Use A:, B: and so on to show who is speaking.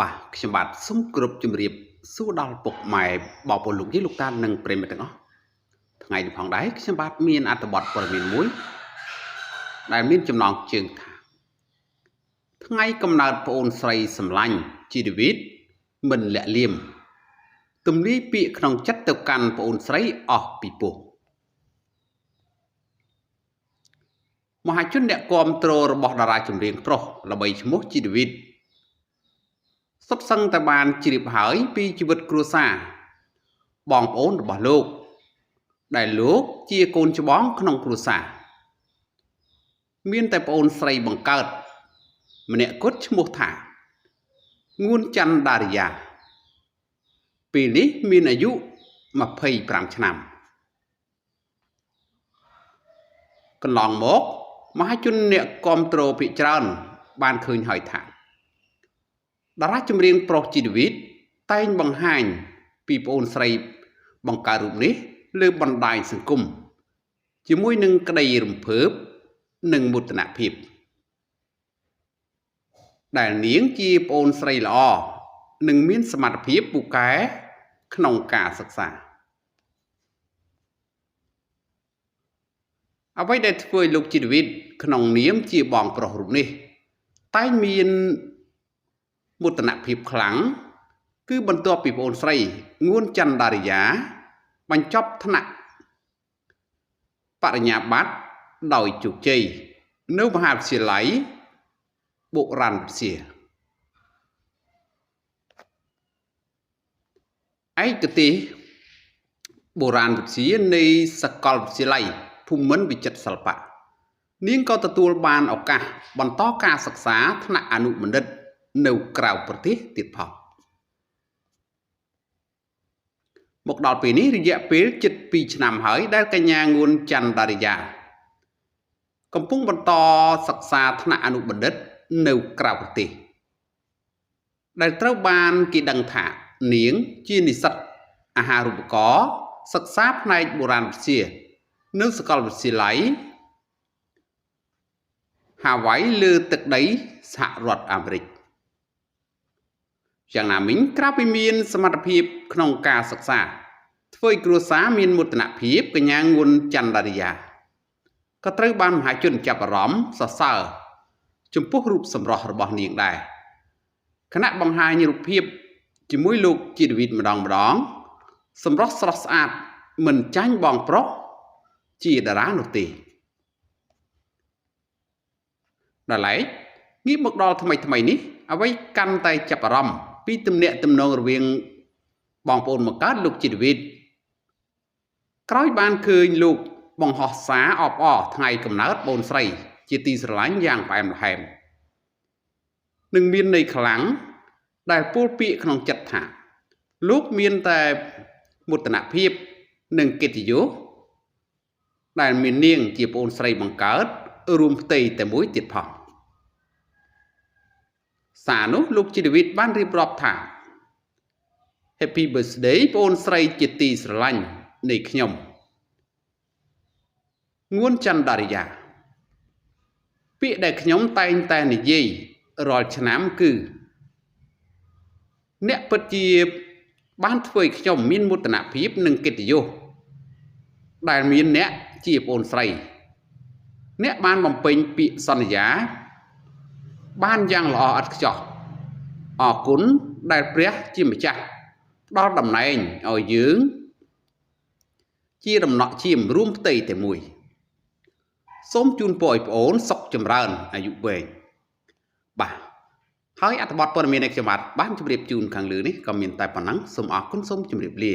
A: បាទខ្ញុំបាទសូមគោរពជម្រាបសួរដល់ពុកម៉ែបងប្អូនលោកយាយលោកតានិងប្រិយមិត្តទាំងអស់ថ្ងៃនេះផងដែរខ្ញុំបាទមានអត្ថបទព័ត៌មានមួយដែលមានចំណងជើងថាថ្ងៃកំណើតប្អូនស្រីសម្លាញ់ជីវីតមិនលាក់លៀមទំលាយពាក្យក្នុងចិត្តទៅកាន់ប្អូនស្រីអស់ពីពោះមហាជនអ្នកគាំទ្ររបស់តារាចម្រៀងប្រុសល្បីឈ្មោះជីវីតសុទ្ធសឹងតែបានជ្រាបហើយពីជីវិតគ្រួសារបងប្អូនរបស់លោកដែលលោកជាកូនច្បងក្នុងគ្រួសារមានតែប្អូនស្រីបង្កើតម្នាក់គត់ឈ្មោះថាងួនច័ន្ទដារិយាពេលនេះមានអាយុ25ឆ្នាំកន្លងមកមហាជនអ្នកគាំទ្រភាគច្រើនបានឃើញហើយថាតារាចម្រៀងប្រុសជីវីតតែងបង្ហាញពីប្អូនស្រីបង្កើតរូបនេះលើបណ្ដាញសង្គមជាមួយនឹងក្តីរំភើបនិងមោទនភាពដែលនាងជាប្អូនស្រីល្អនិងមានសមត្ថភាពពូកែក្នុងការសិក្សាអ្វីដែលធ្វើឲ្យលោកជីវិតក្នុងនាមជាបងប្រុសរូបនេះតែងមានមោទនភាពខ្លាំងគឺបន្ទាប់ពីប្អូនស្រីងួនច័ន្ទដារិយាបញ្ចប់ថ្នាក់បរិញ្ញាបត្រដោយជោគជ័យនៅមហាវិទ្យាល័យបុរាណវិទ្យាឯកទេសបុរាណវិទ្យានៃសាកលវិទ្យាល័យភូមិន្ទវិចិត្រសិល្បៈនាងក៏ទទួលបានឱកាសបន្តការសិក្សាថ្នាក់អនុបណ្ឌិតនៅក្រៅប្រទេសទៀតផងមកដល់ពេលនេះរយៈពេលជិត2ឆ្នាំហើយដែលកញ្ញាងួនច័ន្ទដារិយាកំពុងបន្តសិក្សាថ្នាក់អនុបណ្ឌិតនៅក្រៅប្រទេសដែលត្រូវបានគេដឹងថានាងជានិស្សិតអាហារូបករណ៍សិក្សាផ្នែកបុរាណវិទ្យានៅសាកលវិទ្យាល័យហាវ៉ៃលើទឹកដីសហរដ្ឋអាមេរិកយ៉ាងណាមិញក្រៅពីមានសមត្ថភាពក្នុងការសិក្សាធ្វើឲ្យគ្រួសារមានមោទនភាពកញ្ញាងួនច័ន្ទដារិយាក៏ត្រូវបានមហាជនចាប់អារម្មណ៍សរសើរចំពោះរូបសម្រស់របស់នាងដែរខណៈបង្ហាញរូបភាពជាមួយលោកជីវិតម្ដងម្ដងសម្រស់ស្រស់ស្អាតមិនចាញ់បងប្រុសជាតារានោះទេដល់ឡែកងាកមកដល់ថ្មីថ្មីនេះអ្វីកាន់តែចាប់អារម្មណ៍ពីទំនាក់ទំនងរវាងបងប្អូនបង្កើតលោកជីវិតក្រោយបានឃើញលោកបង្ហោះសារអបអរថ្ងៃកំណើតបងស្រីជាទីស្រឡាញ់យ៉ាងផ្អែមល្ហែមនិងមានន័យខ្លាំងដែលពោលពាក្យក្នុងចិត្តថាលោកមានតែមោទនភាពនិងកិត្តិយសដែលមាននាងជាប្អូនស្រីបង្កើតរួមផ្ទៃតែមួយទៀតផងសារនោះលោកជីវិតបានរៀបរាប់ថា Happy Birthday ប្អូនស្រីជាទីស្រឡាញ់នៃខ្ញុំងួនច័ន្ទដារិយាពាក្យដែលខ្ញុំតែងតែនិយាយរាល់ឆ្នាំគឺអ្នកពិតជាបានធ្វើឲ្យខ្ញុំមានមោទនភាពនិងកិត្តិយសដែលមានអ្នកជាប្អូនស្រីអ្នកបានបំពេញពាក្យសន្យាបានយ៉ាងល្អឥតខ្ចោះអរគុណដែលព្រះជាម្ចាស់ផ្ដល់តំណែងឲ្យយើងជាដំណក់ឈាមរួមផ្ទៃតែមួយសូមជូនពរឲ្យប្អូនសុខចម្រើនអាយុវែងបាទហើយអត្ថបទព័ត៌មាននៃខ្ញុំបាទបានជម្រាបជូនខាងលើនេះក៏មានតែប៉ុណ្ណឹងសូមអរគុណសូមជម្រាបលា